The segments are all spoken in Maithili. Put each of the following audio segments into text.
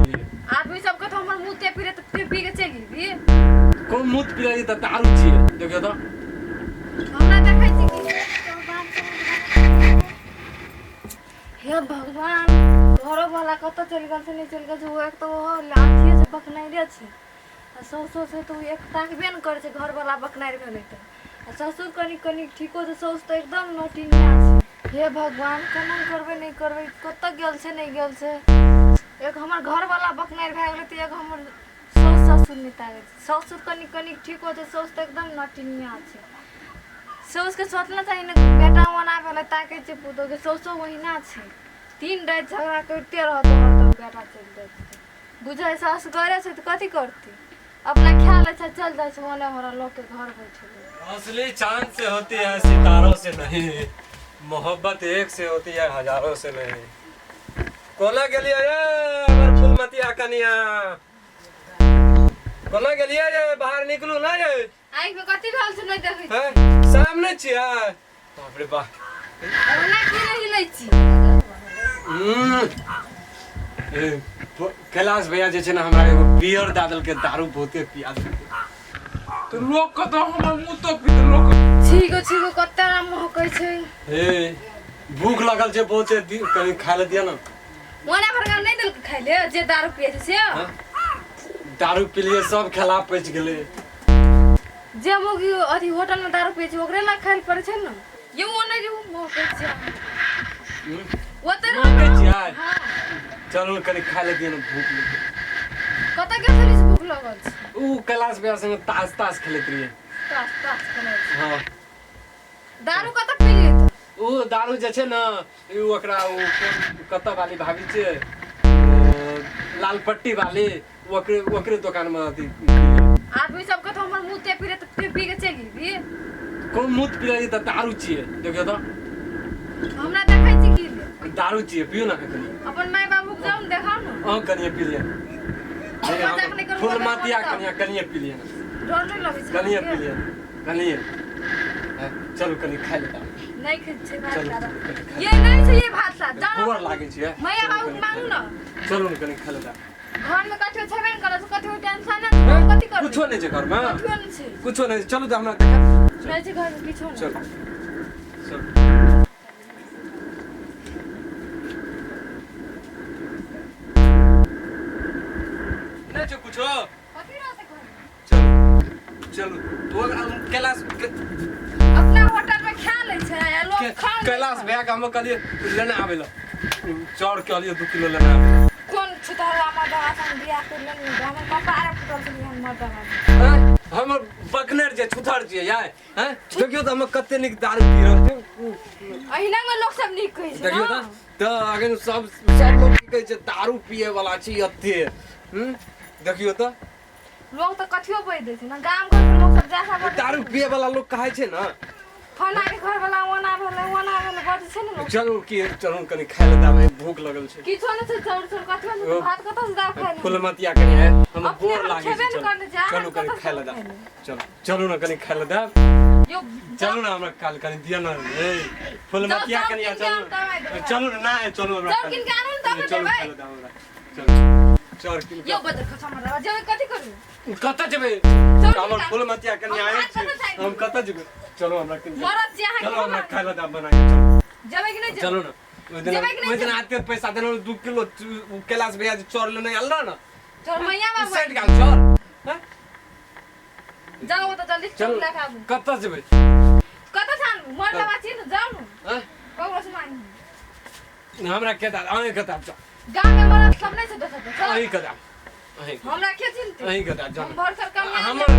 गेलियै। आदमी सब के तो हमर मुंह ते पीरे ते पी के चलि गेली। कोन मुँह पिलाइ तऽ दारू छियै, देखियौ तऽ। हमरा देखै छी कि हे भगवान, घरो वाला कतऽ चलि गेल छै, नहि चलि गेल छै। ओ एक तऽ ओहो अथिये छै, बकनाइरे छै आ साउसो छै तऽ ओ एक ताकबे ने करै छै। घरवला बकनारि भेलै तऽ आ ससुर कनि कनि ठीको छै, साउस तऽ एकदम नटिनिया छै। हे भगवान, केना करबै, नहि करबै, कतऽ गेल छै, नहि गेल छै। एक हमर घरवला बकनारि भए गेलै तऽ एक हमर साउस ससुर नहि ताकै छै। ससुर कनि कनि ठीक होइ छै, साउस तऽ एकदम नटिनिया छै। साउसके सोचना चाही ने, बेटा ओना भेलै ताकै छै पुतोहके, साउसो ओहिना छै। दिन राति झगड़ा करिते रहत हरदम। बेटा चलि जाइ छै, बुझै छै असगरे छै तऽ कथी करतै, अपना खा लै छै, चलि जाइ छै ओने होरा लोकके घर बैठे। रोशनी चांद से होती है, सितारों से नहीं। मोहब्बत एक से होती है, हजारों से नहीं। कोना गेलियै रे हमर फुलमतिया कनिया? कोना गेलियै रे? बाहर निकलू ना रे। आँखि में कथी भेल छै, नहि देखै छी? हैं, सामने छियै, बाप रे बाप। ओना की नहि हिलै छी? ए, कैलाश भैया जे छै ने हमरा एगो बियर दए देलकै, दारू बहुते पिया देलकै। तऽ लोक कतऽ हमर मुँह तो पीत लोक। छी गो छी गो, कते राम महकै छै। हे, भूख लगल छै बहुते, कनि खाय लए दिअ ने। ओना भरगा नहि देलकै खाय ले जे दारू पियै छै से। हाँ? दारू पिलियै, सब खेला पचि गेलै। जे मौगी अथी होटल में दारू पियै छै ओकरे ला खाय लए पड़ै छै ने। यौ, ओने जे महकै छै। ओतऽ रह। महकै छियै? हाँ। चलू ने, कनि खाय लए दिअ ने, भूख लगल। कतऽ गेल छली से भूख लगल छै? ऊ कैलाश भैया संगे ताश ताश खेलैत रहियै। ताश ताश खेलै छै? हाँ। दारू कतऽ पीलियै तऽ? ओ दारू जे छै ने, ई ओकरा ओ कोन कतऽ वाली भाभी छै, लाल पट्टी वाली, ओकरे ओकरे दोकान में अथी पीलियै। आदमी सब के तो हमर मुँह ते पीरे ते पी के चलि गेली। कोन मुँह पिलाई तऽ दारू छियै, देखियौ तऽ। हमरा देखै छी की ले? दारू छियै, पियू ने कनि। अपन माय बाबू के जाउ ने, देखाउ ने। अहाँ कनिये पी लिअ। मजाक नहि करू। फूल मातिया कनिया, कनिये पी लिअ ने। डर नहि लगै छै कनिये पी अहाँके? लिअ, कनिये। हैं, चलू, कनि खाय ले। नहि खाइ छै भात। चलू, सादा कनि खाय। ये नहि छै, ये भात सात जाउ। गोर लागै छै। मैया चलू, बाबू कनि मांगू खाय ने। ले। चलू ने, कनि खाय ले। घर में कथियो छेबे नहि करत, कथियो टेंशन नहि, कथी करबै? कुछो नहि छै घरमे। कथियो नहि छै। कुछो नहि छै। चलू तऽ हमरा देखा। नहि छै घर में किछो नहि। चलू चलू। नहि छै कुछो। कथी रहतै घर में? चलू चलू, तो कैलाश अपना होटल में खा लै छै आ लोग खा नहि कैलाश छै। भैया के हम कहलियै लेने आबै लए चाउर, कहलियै 2 किलो लेने आबै लए। कोन छुतहरा मर्दवा संग बियाह कर लेलहुँ? हमर कपार फुटल छलै हमर मर्दवा। हैं? हमर बकनेर जे छुथर छियै यार हैं, देखियौ तऽ हम कते नीक दारू पी रहल छी। अहिना में लोग सब नीक कहै छै। देखियौ। ने तऽ अखन सब सब लोग की कहै छै, दारू पिए वाला छी एते। देखियौ तऽ। लोग तऽ कथियो बजि दै छै ने, गाम घर के लोग सब जैसा बजै। दारू पिए वाला लोग कहै छै ने। फलाना के घर वाला ओना भेलै, ओना भेलै, बजै छै ने लोग। चलू की, चलू कनि खाय लए दाबै, भूख लगल छै। किछो नहि छै, चाउर चाउर कथियो नहि छै, भात कतऽ से दाब खाय लए? फुलमतिया कनि है हम अपने गोर हम लागै खेबे छै। ने करने छै, अहाँ चलू, कनि कतऽ से खाय लए खाय दाब। लए? चलू चलू ने, कनि खाय लए दाब। यौ। चलू ने, हमरा काल कनि दिअ ने। ए फुलमतिया जाउ, कनि कीन के चलू। आनू तब आइ देबै। चलू ने, ना चलू हमरा। चाउर कीन के आनू ने तब चलू। देबै। खाय लए दाब हमरा, चलू, चाउर कीन यौ, बजर खसा मरवा जेबै, कथी करू? के कतऽ जेबै? चाउर हमर कीन के फुलमतिया कनि हम आयल भात छी। कतऽ से आनबै? हम कतऽ जेबै? चलू, हमरा कीन के- मरद छी अहाँ। चलू, हमरा खाय लए दाब बना के, चलू। जेबै कि नहि जेबै? चलू ने, ओहि दिन जेबै कि नहि ओहि दिन जेबै? आते पैसा देलहुँ, 2 किलो कैलाश भैया जे चाउर लेने आयल रह ने। तोहर मैया बाबू। सटि गेल चाउर, हैं? जाउ तऽ जल्दी चलू। चलू, लए के आबू। कतऽ जेबै? कतऽ से आनू? मरदवा छी ने, जाउ ने। हैं? ककरो से मांगू। हमरा के दाब, अहीं के दाब, जाउ। गाँव में मरद सब नहि छै दोसर दोसर। अहीं के दाब, अहीं के। हमरा के चिन्हते? अहीं के दाब, जाउ। हम भरखर कमिया। हमर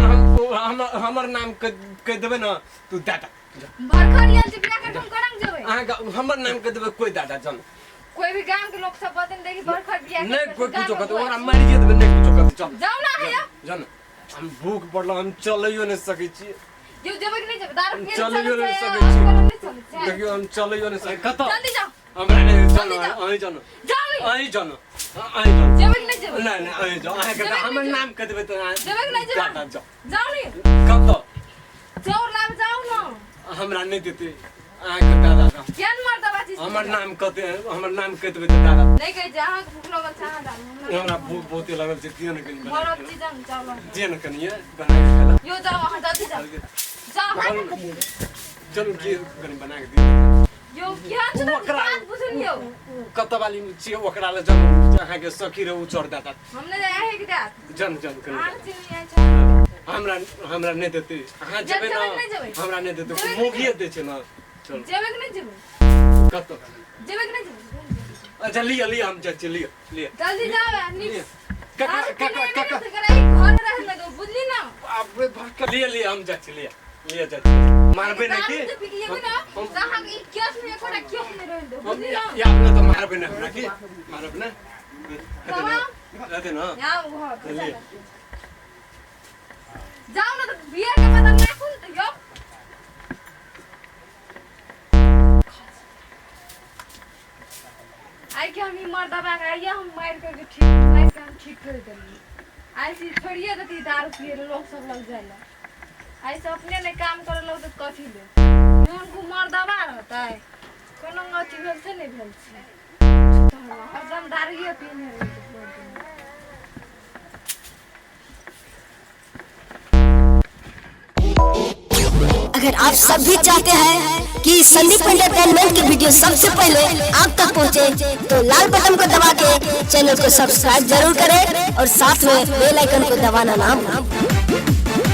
हमर हमर नाम कहि देबै ने तू दादा, जाउ। भरखर आयल छै बियाह कर, हम करम जेबै। अहाँके हमर नाम कहि देबै, कोइ दादा जाउ। कोई भी गांव के लोग सब बतन देखी भरखर बियाह नहि कर, कोइ गाँव कुछो में कहतै हुआ ओकरा छै। मारि देबै, नहि कुछो कहतै, चल। जाउ ना हैया। जाउ ने, हम भूख पड़ल, हम चलैयो नहि सकै छी। यौ, जेबै कि नहि जेबै? दारू पियै चलैयो नहि चलै सकै छी। नहि चलै छै। देखियौ, हम चलैयो नहि सकै कतऽ। जल्दी जाउ। हमरा नहि चलू। जल्दी जाउ। अहीं जाउ। जाउ ने। अहीं जाउ, अहीं जाउ। जेबै कि नहि जेबै? नहि नहि, अहीं जाउ। अहाँके जेबै कि हमर नहि? नाम कहि देबै तऽ अहाँ जेबै कि नहि जेबै? दादा, जाउ। जाउ ने। कतऽ? चाउर लाब जाउ ने। हमरा नहि देतै। अहाँके दादा केहन मर्दबा चीज हमर नाम कते, हमर नाम कहि देबै तऽ दादा नहि कहै छै। अहाँके भूख लगल छै, अहाँ डालू। हमरा भूख बहुते लागल छै, दिअ ने कनि बना बरफ के। चीज हम चावल दिअ ने कनिये बना के खेला। यो जाओ अहाँ, जल्दी जाओ, जाओ। चलू की कनि बना के दिअ। यो केहन छै तऽ ओकरा- बात बुझलियौ? कतऽ वाली छियै ओकरा लए जन, अहाँके सखी रहे ओ चढ़ दादा। हम नहि जाइ अहाँके देत। जन जन कनि। अहाँके चिन्ह जाइ छै। हमरा हमरा नहि देतै, अहाँ जेबै जेबै कि नहि ने? जेबै? हमरा नहि देतै। जेबै कि मोगिए दै छै ने, चल। जेबै कि नहि जेबै? कतऽ जेबै कि नहि जेबै? अच्छा लिअ लिअ, हम जाइ छियै, लिअ लिअ। जल्दी जाओ नीक। लिअ ककरा ककरा ककरा घर रहे ने दो, बुझली ना? आब लिअ लिअ, हम जाइ छी, लिअ लिअ, जाइ छी। मारबै ने की? दारू जे पी ना हम- तऽ अहाँके ई केस में एकोटा केस नहि रहि दो, हम बुझली ना? या अपने तऽ मारबै ने हमरा की? मारब ने? हेतै ने? हेतै ने? जाओ घर। लिअ। जाओ ना तऽ बियर के बदल नाखून तऽ यौ। आइ के हम ई मर्दबा के आइए हम मारि करके ठीक, मारि के हम ठीक कर देलियै। आइ से छोड़िए देती दारू पिए लए, लोक सब लग जाइ लए। आइ से अपने नहि काम करे लग तऽ कथी ले हुनको मर्दबा रहतै? कोनो अथी भेल छै? नहि भेल छै। हरदम दारुए पीने रहै छै भरि दिन। अगर आप सब भी चाहते हैं कि संदीप एंटरटेनमेंट की वीडियो सबसे पहले आप तक पहुंचे, तो लाल बटन को दबा के चैनल को सब्सक्राइब जरूर करें और साथ में बेल आइकन को दबाना ना भूलें।